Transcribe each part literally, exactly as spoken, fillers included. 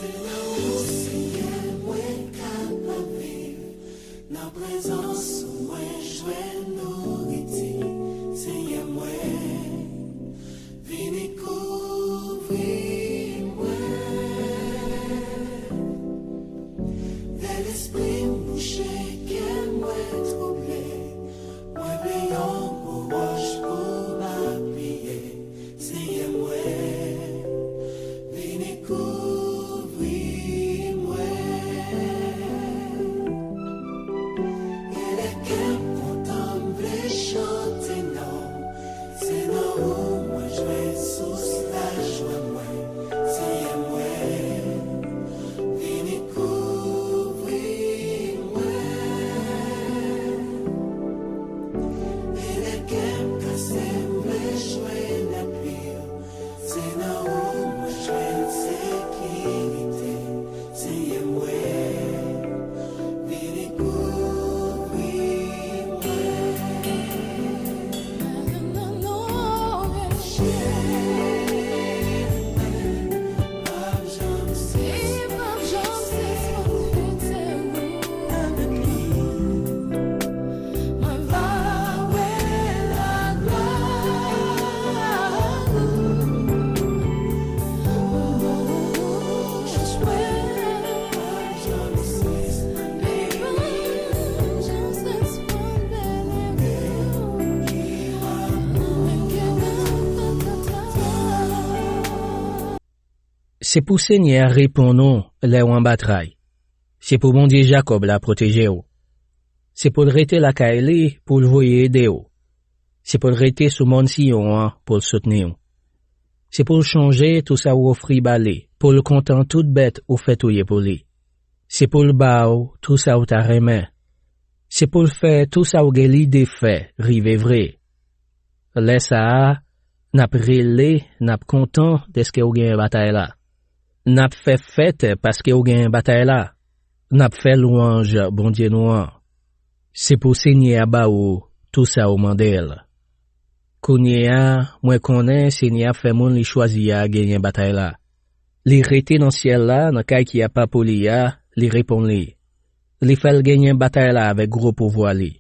Nan ou, Senyè, mwen kapab viv. Nan prezans ou, mwen jwenn nouriti. Senyè mwen, vini kouvri mwen. Lè lespri m bouche, kè mwen twouble, mwen vle yon gwo wòch pou m apiye. Senyè mwen, vini kouvri mwen. Gen lè kè m kontan, m vle chante non w. Se nan ou mwen jwenn sous lajwa mwen. Senyè mwen, vini kouvri mwen. E lè kè m kase, m vle jwenn apui w. Se nan ou mwen jwenn sekirite. Senyè mwen, vini kouvri mwen. Se pou Senyè a reponn ou lè w an batay. Se pou Bondye Jakòb la pwoteje w. Se pou l rete lakay li pou l voye ede w. Se pou l rete sou mòn Siyon an pou l soutni w. Se pou l chonje tou sa w ofri ba li, pou l kontan tout bèt ou fè touye pou li. Se pou l ba w tou sa w ta renmen. Se pou l fè tou sa w gen lide fè rive vre. Lè sa a, n ap rele, n ap kontan dèske w genyen batay la. N ap fè fèt paske w genyen batay la. N ap fè lwanj Bondye nou an. Se pou Senyè a ba ou tou sa w mande l. Kounye a, mwen konnen Senyè a fè moun li chwazi a genyen batay la. Li rete nan syèl la, nan kay ki apa pou li a, li reponn li. Li fè l genyen batay la avèk gwo pouvwa li.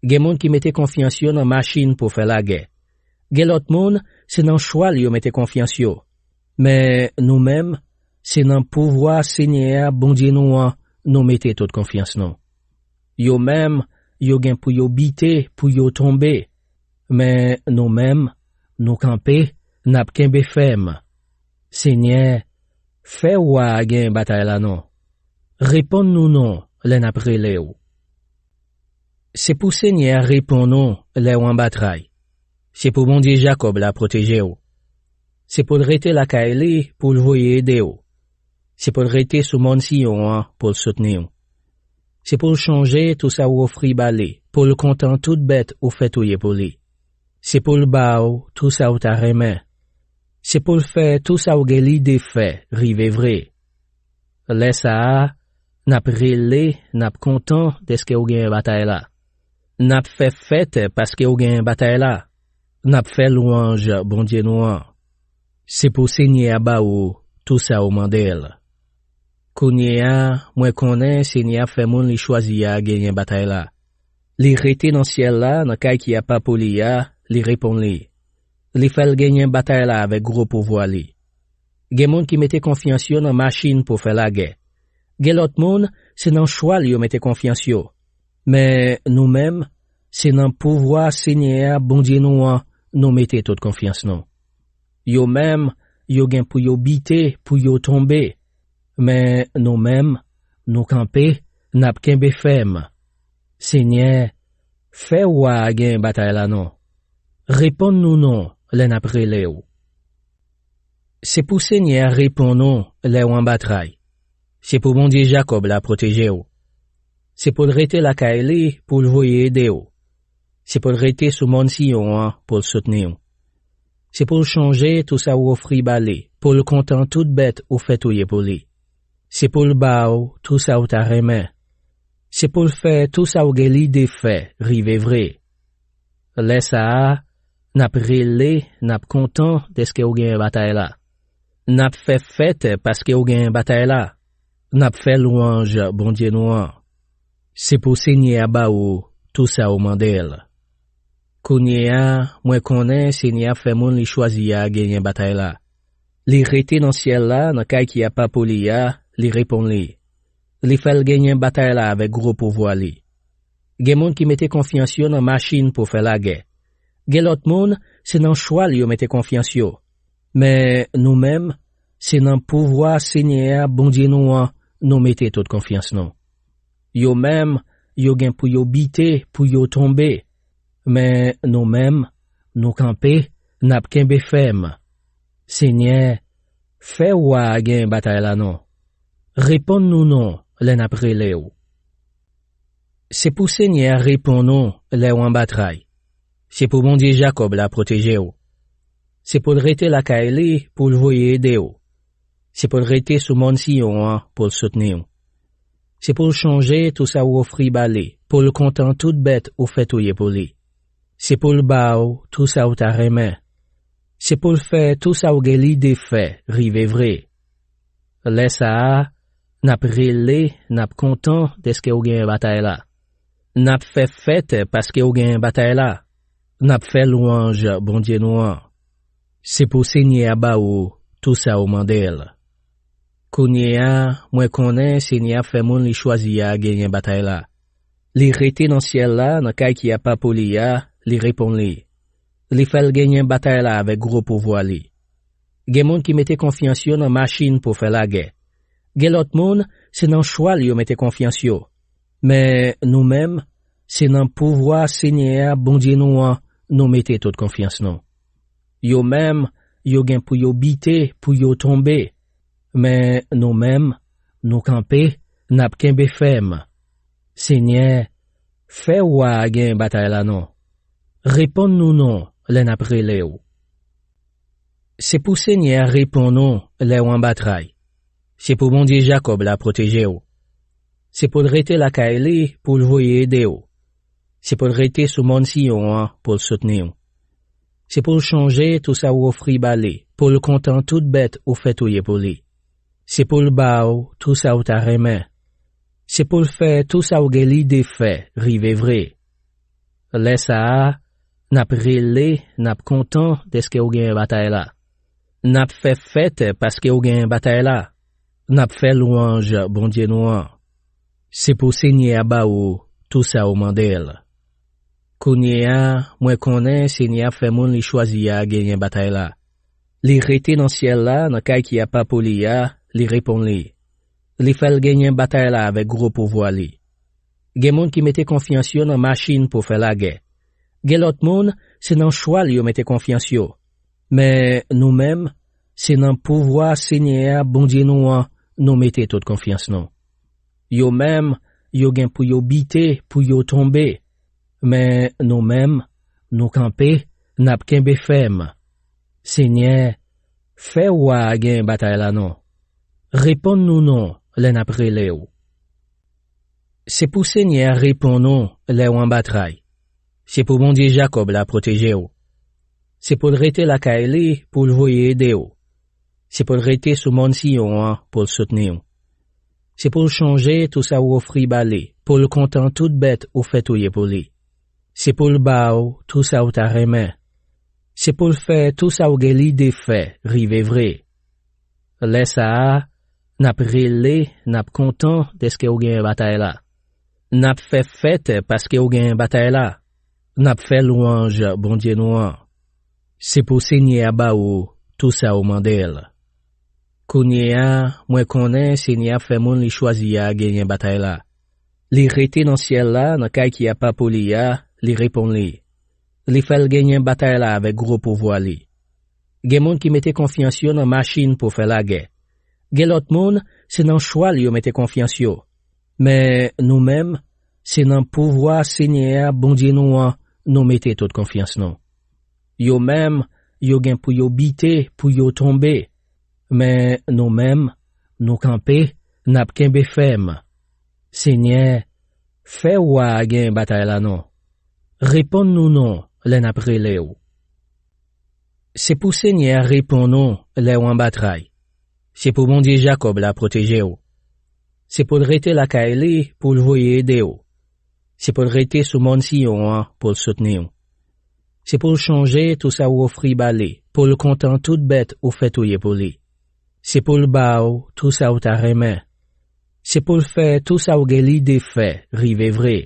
Gen moun ki mete konfyans yo nan machin pou fè lagè. Gen lòt moun, se nan chwal yo mete konfyans yo. Men nou menm, se nan pouvwa Senyè a, Bondye nou an, nou mete tout konfyans nou. Yo menm, yo gen pou yo bite, pou yo tonbe. Men nou menm, nou kanpe, n ap kenbe fèm. Senyè, fè wa a gen batay la non. Reponn nou non lè n ap rele w. Se pou Senyè a reponn ou lè w an batay. Se pou Bondye Jakòb la pwoteje w. Se pou l rete lakay li pou l voye ede w. Se pou l rete sou mòn Siyon an pou l soutni w. Se pou l chonje tou sa w ofri ba li, pou l kontan tout bèt ou fè touye pou li. Se pou l ba w tou sa w ta renmen. Se pou l fè tou sa w gen lide fè rive vre. Lè sa a, n ap rele, n ap kontan dèske w genyen batay la. N ap fè fèt paske w genyen batay la. N ap fè lwanj Bondye nou an. Se pou Senyè a ba ou tou sa w mande l. Kounye a, mwen konnen Senyè a fè moun li chwazi a genyen batay la. Li rete nan syèl la, nan kay ki apa pou li a, li reponn li. Li fè l genyen batay la avèk gwo pouvwa li. Gen moun ki mete konfyans yo nan machin pou fè lagè. Gen lòt moun, se nan chwal yo mete konfyans yo. Men nou menm, se nan pouvwa Senyè a, Bondye nou an, nou mete tout konfyans nou. Yo menm, yo gen pou yo bite, pou yo tonbe. Men nou menm, nou kanpe, n ap kenbe fèm. Senyè, fè wa a gen batay la non. Reponn nou non lè n ap rele w. Se pou Senyè a reponn ou lè w an batay. Se pou Bondye Jakòb la pwoteje w. Se pou l rete lakay li pou l voye ede w. Se pou l rete sou mòn Siyon an pou l soutni w. Se pou l chonje tou sa w ofri ba li, pou l kontan tout bèt ou fè touye pou li. Se pou l ba w tou sa w ta renmen. Se pou l fè tou sa w gen lide fè rive vre. Lè sa a, n ap rele, n ap kontan dèske w genyen batay la. N ap fè fèt paske w genyen batay la. N ap fè lwanj Bondye nou an. Se pou Senyè a ba ou tou sa ou mande l. Kounye a, mwen konnen Senyè a fè moun li chwazi a genyen batay la. Li rete nan syèl la, nan kay ki apa pou li a, li reponn li. Li fè l genyen batay la avèk gwo pouvwa li. Gen moun ki mete konfyans yo nan machin pou fè lagè. Gen lòt moun, se nan chwal yo mete konfyans yo. Men nou menm, se nan pouvwa Senyè a, Bondye nou an, nou mete tout konfyans nou. Yo menm, yo gen pou yo bite, pou yo tonbe. Men nou menm, nou kanpe, n ap kenbe fèm. Senyè, fè wa a gen batay la non. Reponn nou non lè n ap rele w. Se pou Senyè a reponn ou lè w anba tray. Se pou Bondye Jakòb la pwoteje w. Se pou l rete lakay li pou l voye ede w. Se pou l rete sou mòn Siyon an pou l soutni w. Se pou l chonje tou sa w ofri ba li, pou l kontan tout bèt ou fè touye pou li. Se pou l ba w tou sa w ta renmen. Se pou l fè tou sa w gen lide fè rive vre. Lè sa a, n ap rele, n ap kontan dèske w genyen batay la. N ap fè fèt paske w genyen batay la. N ap fè lwanj Bondye nou an. Se pou Senyè a ba ou tou sa ou mande l. Kounye a, mwen konnen Senyè a fè moun li chwazi a genyen batay la. Li rete nan syèl la, nan kay ki apa pou li a, li reponn li. Li fè l genyen batay la avèk gwo pouvwa li. Gen moun ki mete konfyans yo nan machin pou fè lagè. Gen lòt moun, se nan chwal yo mete konfyans yo. Men nou menm, se nan pouvwa Senyè a, Bondye nou an, nou mete tout konfyans nou. Yo menm, yo gen pou yo bite, pou yo tonbe. Men nou menm, nou kanpe, n ap kenbe fèm. Senyè, fè wa a gen batay la non. Reponn nou non lè n ap rele w. Se pou Senyè a reponn ou lè w anba tray. Se pou Bondye Jakòb la pwoteje w. Se pou l rete lakay li pou l voye ede w. Se pou l rete sou mòn Siyon an pou l soutni w. Se pou l chonje tou sa w ofri ba li, pou l kontan tout bèt ou fè touye pou li. Se pou l ba w tou sa w ta renmen. Se pou l fè tou sa w gen lide fè rive vre. Lè sa a, n ap rele, n ap kontan dèske w genyen batay la. N ap fè fèt paske w genyen batay la. N ap fè lwanj Bondye nou an. Se pou Senyè a ba ou tou sa ou mande l. Kounye a, mwen konnen Senyè a fè moun li chwazi a genyen batay la. Li rete nan syèl la, nan kay ki apa pou li a, li reponn li. Li fè l genyen batay la avèk gwo pouvwa li. Gen moun ki mete konfyans yo nan machin pou fè lagè. Gen lòt moun, se nan chwal yo mete konfyans yo. Men nou menm, se nan pouvwa Senyè a, Bondye nou an, nou mete tout konfyans nou. Yo menm, yo gen pou yo bite, pou yo tonbe. Men nou menm, nou kanpe, n ap kenbe fèm. Senyè, fè wa a gen batay la non. Reponn nou non lè n ap rele w. Se pou Senyè a reponn ou lè w anba tray. Se pou Bondye Jakòb la pwoteje w. Se pou l rete lakay li pou l voye ede w. Se pou l rete sou mòn Siyon an pou l soutni w. Se pou l chonje tou sa w ofri ba li, pou l kontan tout bèt ou fè touye pou li. Se pou l ba w tou sa w ta renmen. Se pou l fè tou sa w gen lide fè rive vre. Lè sa a, n ap rele, n ap kontan dèske w genyen batay la. N ap fè fèt paske w genyen batay la. N ap fè lwanj Bondye nou an. Se pou Senyè a ba ou tou sa ou mande l. Kounye a, mwen konnen Senyè a fè moun li chwazi a genyen batay la. Li rete nan syèl la, nan kay ki apa pou li a, li reponn li. Li fè l genyen batay la avèk gwo pouvwa li. Gen moun ki mete konfyans yo nan machin pou fè lagè. Gen lòt moun, se nan chwal yo mete konfyans yo. Men nou menm, se nan pouvwa Senyè a, Bondye nou an, nou mete tout konfyans nou. Yo menm, yo gen pou yo bite, pou yo tonbe. Men nou menm, nou kanpe, n ap kenbe fèm. Senyè, fè wa a gen batay la non. Reponn nou non lè n ap rele w. Se pou Senyè a reponn ou lè w anba tray. Se pou Bondye Jakòb la pwoteje w. Se pou l rete lakay li pou l voye ede w. Se pou l rete sou mòn Siyon an pou l soutni w. Se pou l chonje tou sa w ofri ba li, pou l kontan tout bèt ou fè touye pou li. Se pou l ba w tou sa w ta renmen. Se pou l fè tou sa w gen lide fè rive vre.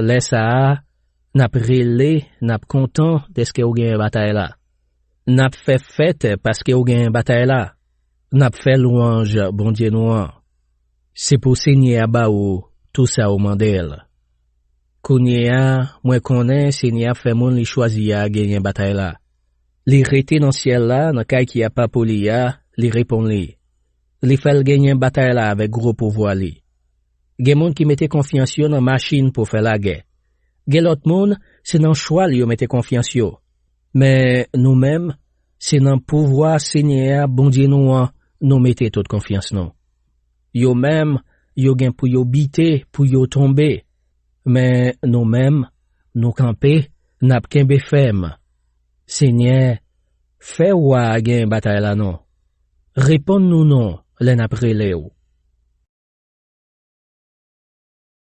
Lè sa a, n ap rele, n ap kontan dèske w genyen batay la. N ap fè fèt paske w genyen batay la. N ap fè lwanj Bondye nou an. Se pou Senyè a ba ou tou sa ou mande l. Kounye a, mwen konnen Senyè a fè moun li chwazi a genyen batay la. Li rete nan syèl la, nan kay ki apa pou li a, li reponn li. Li fè l genyen batay la avèk gwo pouvwa li. Gen moun ki mete konfyans yo nan machin pou fè lagè. Gen lòt moun, se nan chwal yo mete konfyans yo. Men nou menm, se nan pouvwa Senyè a, Bondye nou an, nou mete tout konfyans nou. Yo menm, yo gen pou yo bite, pou yo tonbe. Men nou menm, nou kanpe, n ap kenbe fèm. Senyè, fè wa a gen batay la non. Reponn nou non lè n ap rele w.